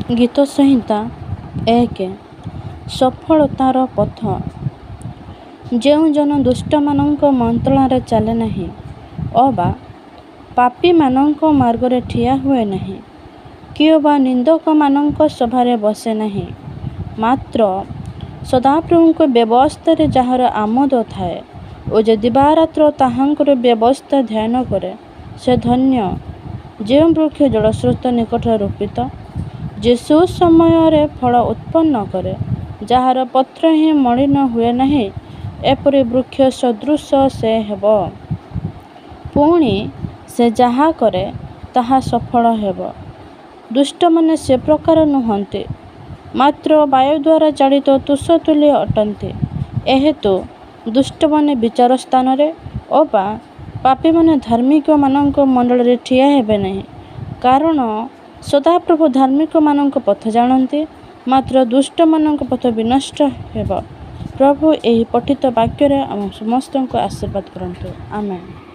ଗୀତସଂହିତା 1। ସଫଳତାର ପଥ। ଯେଉଁ ଜନ ଦୁଷ୍ଟମାନଙ୍କ ମନ୍ତ୍ରଣାରେ ଚାଲେ ନାହିଁ ଅବା ପାପୀମାନଙ୍କ ମାର୍ଗରେ ଠିଆ ହୁଏ ନାହିଁ, କିଅବା ନିନ୍ଦକମାନଙ୍କ ସଭାରେ ବସେ ନାହିଁ; ମାତ୍ର ସଦାପ୍ରଭୁଙ୍କ ବ୍ୟବସ୍ଥାରେ ଯାହାର ଆମୋଦ ଥାଏ ଓ ଯେ ଦିବାରାତ୍ର ତାହାଙ୍କର ବ୍ୟବସ୍ଥା ଧ୍ୟାନ କରେ, ସେ ଧନ୍ୟ। ଯେଉଁ ବୃକ୍ଷ ଜଳସ୍ରୋତ ନିକଟରେ ରୋପିତ, ଯେ ସୁସମୟରେ ଫଳ ଉତ୍ପନ୍ନ କରେ, ଯାହାର ପତ୍ର ହିଁ ମଳିନ ହୁଏ ନାହିଁ, ଏପରି ବୃକ୍ଷ ସଦୃଶ ସେ ହେବ। ପୁଣି ସେ ଯାହା କରେ, ତାହା ସଫଳ ହେବ। ଦୁଷ୍ଟମାନେ ସେପ୍ରକାର ନୁହନ୍ତି, ମାତ୍ର ବାୟୁଦ୍ୱାରା ଚାଳିତ ତୁଷ ତୁଲ୍ୟ ଅଟନ୍ତି। ଏହେତୁ ଦୁଷ୍ଟମାନେ ବିଚାରସ୍ଥାନରେ ଅବା ପାପୀମାନେ ଧାର୍ମିକମାନଙ୍କ ମଣ୍ଡଳୀରେ ଠିଆ ହେବେ ନାହିଁ। କାରଣ ସଦାପ୍ରଭୁ ଧାର୍ମିକମାନଙ୍କ ପଥ ଜାଣନ୍ତି, ମାତ୍ର ଦୁଷ୍ଟମାନଙ୍କ ପଥ ବିନଷ୍ଟ ହେବ। ପ୍ରଭୁ ଏହି ପଠିତ ବାକ୍ୟରେ ଆମ ସମସ୍ତଙ୍କୁ ଆଶୀର୍ବାଦ କରନ୍ତୁ। ଆମେନ୍।